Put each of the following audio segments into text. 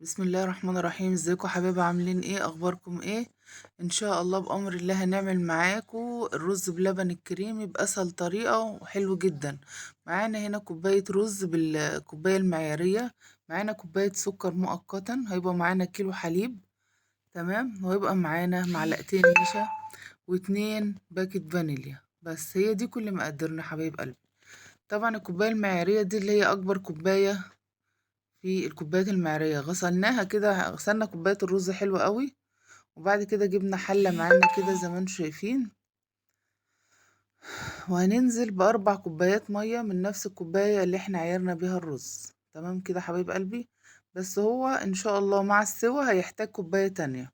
بسم الله الرحمن الرحيم. ازيكم حبايبي؟ عاملين ايه؟ اخباركم ايه؟ ان شاء الله بامر الله هنعمل معاكم الرز بلبن الكريمي باسهل طريقه وحلو جدا. معانا هنا كوباية رز بالكوبايه المعياريه، معانا كوباية سكر مؤقتا، هيبقى معانا كيلو حليب، تمام، وهيبقى معانا معلقتين نشا و2 باكت فانيليا. بس هي دي كل مقاديرنا حبايب قلبي. طبعا الكوباية المعياريه دي اللي هي اكبر كوباية في الكوبايات المعياريه، غسلناها كده، غسلنا كوباية الرز حلوة قوي، وبعد كده جبنا حله معانا كده زي ما انتم شايفين، وهننزل ب4 كوبايات مية من نفس الكوباية اللي احنا عيرنا بيها الرز. تمام كده حبايب قلبي. بس هو ان شاء الله مع السوا هيحتاج كوباية تانية.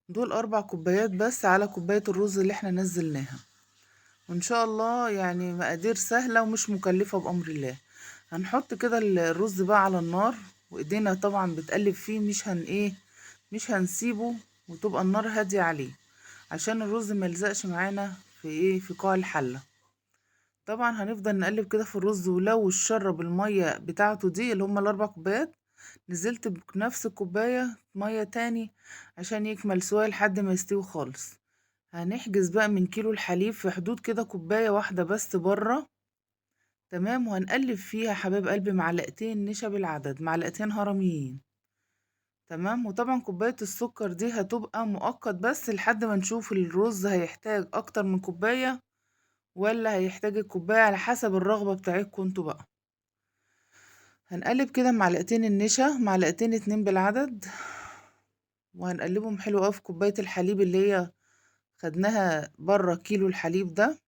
دول 4 كوبايات بس على كوباية الرز اللي احنا نزلناها، وان شاء الله يعني مقادير سهلة ومش مكلفة بامر الله. هنحط كده الرز بقى على النار، وايدينا طبعا بتقلب فيه، مش هنسيبه، وتبقى النار هادية عليه عشان الرز ما يلزقش معانا في قاع الحلة. طبعا هنفضل نقلب كده في الرز، ولو شرب المية بتاعته دي اللي هما ال4 كوبايات، نزلت بنفس الكوباية مية تاني عشان يكمل سواء لحد ما يستوي خالص. هنحجز بقى من كيلو الحليب في حدود كده كوباية واحدة بس بره، تمام. وهنقلب فيها حبايب قلبي معلقتين نشا بالعدد، معلقتين هرميين، تمام. وطبعا كوباية السكر دي هتبقى مؤقت بس لحد ما نشوف الرز هيحتاج اكتر من كوباية ولا هيحتاج الكوباية، على حسب الرغبة بتاعتكم انتوا بقى. هنقلب كده معلقتين النشا، معلقتين 2 بالعدد، وهنقلبهم حلو قوي في كوباية الحليب اللي هي خدناها بره كيلو الحليب ده،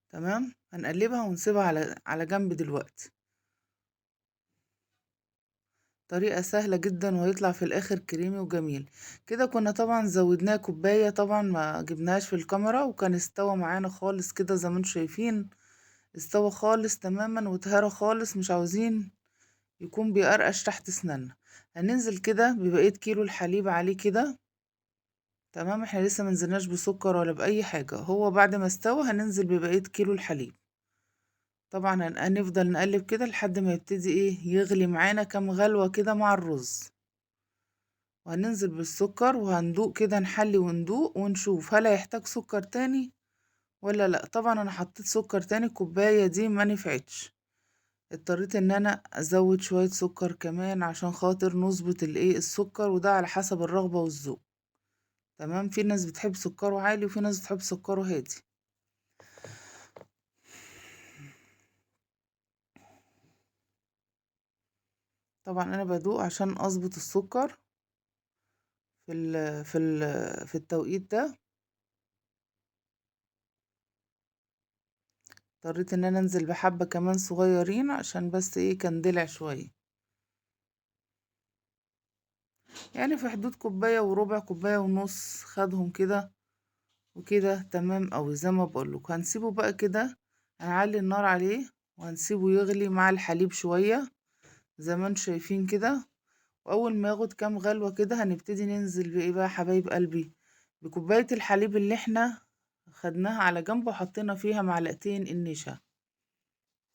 تمام. هنقلبها ونسيبها على جنب دلوقتي. طريقة سهلة جدا وهيطلع في الاخر كريمي وجميل كده. كنا طبعا زودناه كوباية، طبعا ما جبناهاش في الكاميرا، وكان استوى معانا خالص كده زي ما انتم شايفين، استوى خالص تماما واتهرى خالص، مش عاوزين يكون بيقرقش تحت سنانا. هننزل كده ببقية كيلو الحليب عليه كده، تمام. احنا لسه منزلناش بسكر ولا بأي حاجة، هو بعد ما استوى هننزل ببقية كيلو الحليب. طبعا هنفضل نقلب كده لحد ما يبتدي يغلي معانا كام غلوة كده مع الرز، وهننزل بالسكر وهندوق كده، نحلي وندوق ونشوف هل هيحتاج سكر تاني ولا لا. طبعا انا حطيت سكر تاني، الكوباية دي ما نفعتش، اضطريت ان انا ازود شوية سكر كمان عشان خاطر نظبط السكر، وده على حسب الرغبة والذوق، تمام. في ناس بتحب سكره عالي وفي ناس بتحب سكره هادي. طبعا انا بدوق عشان اظبط السكر في التوقيت ده. اضطريت ان انا انزل بحبة كمان صغيرين عشان بس كان دلع شوية، يعني في حدود كوباية وربع، كوباية ونص خدهم كده وكده، تمام اوي زي ما بقولك. هنسيبه بقى كده، هنعلي النار عليه وهنسيبه يغلي مع الحليب شوية زي ما انتم شايفين كده. واول ما ياخد كام غلوة كده هنبتدي ننزل بايه بقى حبايب قلبي، بكوباية الحليب اللي احنا خدناها على جنب وحطينا فيها معلقتين النشا،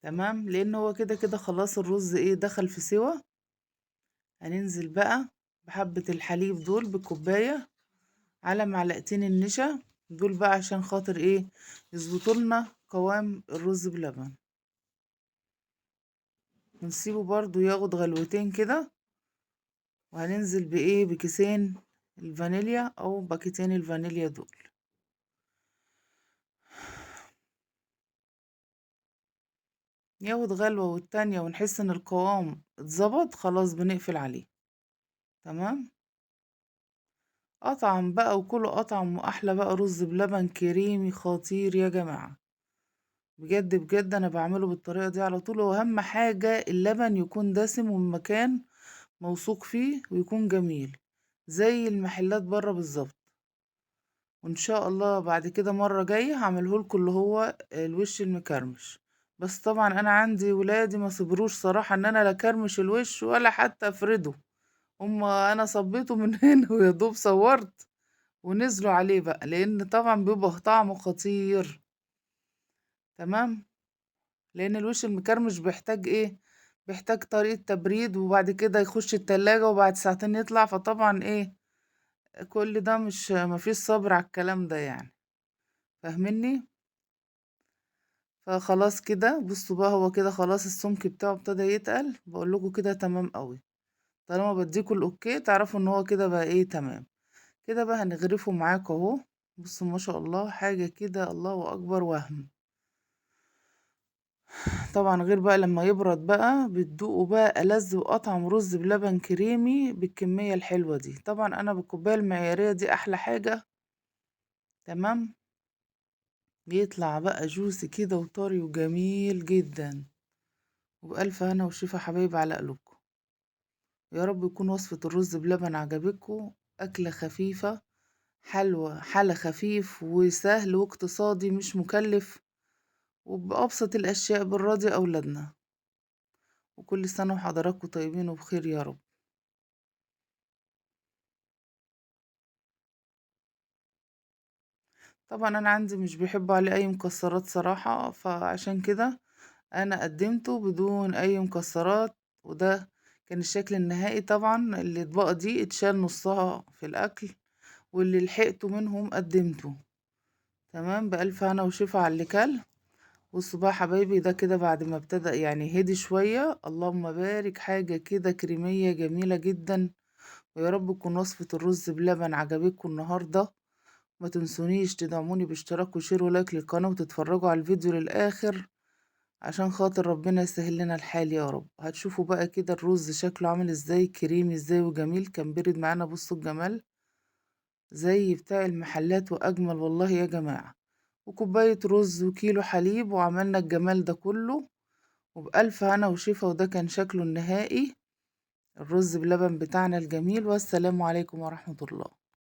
تمام. لان هو كده كده خلاص الرز دخل في سوا. هننزل بقى بحبة الحليب دول بالكوباية على معلقتين النشا دول بقى عشان خاطر يظبطوا لنا قوام الرز بلبن. ونسيبه برضو ياخد غلوتين كده، وهننزل بكيسين الفانيليا او باكيتين الفانيليا دول. ياخد غلوة والتانية ونحس ان القوام اتظبط، خلاص بنقفل عليه، تمام. اطعم بقى وكله اطعم واحلى بقى رز بلبن كريمي خطير يا جماعة، بجد بجد انا بعمله بالطريقة دي على طول. واهم حاجة اللبن يكون دسم ومن مكان موثوق فيه ويكون جميل زي المحلات بره بالظبط. وان شاء الله بعد كده مرة جاية هعمله لكم اللي هو الوش المكرمش، بس طبعا انا عندي ولادي ما صبروش صراحة ان انا لا كرمش الوش ولا حتى افرده، هما انا صبيته من هنا ويا دوب صورت ونزلوا عليه بقى، لان طبعا بيبقى طعمه خطير، تمام. لان الوش المكرمش بيحتاج بيحتاج طريقة تبريد، وبعد كده يخش التلاجة وبعد ساعتين يطلع، فطبعا ايه كل ده مش مفيش صبر على الكلام ده يعني، فاهميني؟ فخلاص كده بصوا بقى، هو كده خلاص السمك بتاعه ابتدى يتقل، بقول لكم كده تمام قوي. طالما بديكوا ال okay تعرفوا ان هو كده بقى ايه تمام. كده بقى هنغرفه معاكم اهو. بصوا ما شاء الله، حاجة كده الله اكبر وهم. طبعا غير بقى لما يبرد بقى بتدوقوا بقى ألذ وأطعم رز بلبن كريمي بالكمية الحلوة دي. طبعا انا بالكوباية المعيارية دي احلى حاجة، تمام. بيطلع بقى جوسي كده وطري وجميل جدا. وبألف هنا وشفا حبايب على قلوبكم. يا رب يكون وصفة الرز بلبن عجبتكم. أكلة خفيفة حلوة، حلا خفيف وسهل واقتصادي مش مكلف، وبأبسط الأشياء بنراضي أولادنا. وكل سنة وحضراتكم طيبين وبخير يا رب. طبعا أنا عندي مش بيحبوا عليه أي مكسرات صراحة، فعشان كده أنا قدمته بدون أي مكسرات، وده كان الشكل النهائي. طبعا الأطباق دي اتشال نصها في الأكل، واللي لحقته منهم قدمته. تمام، بألف هنا وشفا على اللي كل. بصوا بقى حبايبي، ده كده بعد ما ابتدى يعني هدي شوية، اللهم بارك، حاجة كده كريمية جميلة جدا. ويا رب تكون وصفة الرز بلبن عجبتكم النهاردة. ما تنسونيش تدعموني باشتراك و share و like للقناة، وتتفرجوا على الفيديو للآخر عشان خاطر ربنا يسهل لنا الحال يا رب. هتشوفوا بقى كده الرز شكله عامل ازاي، كريمي ازاي وجميل، كان بارد معانا. بصوا الجمال زي بتاع المحلات واجمل والله يا جماعة. وكوباية رز وكيلو حليب، وعملنا الجمال ده كله، وبألف هنا وشفا. وده كان شكله النهائي، الرز بلبن بتاعنا الجميل. والسلام عليكم ورحمة الله.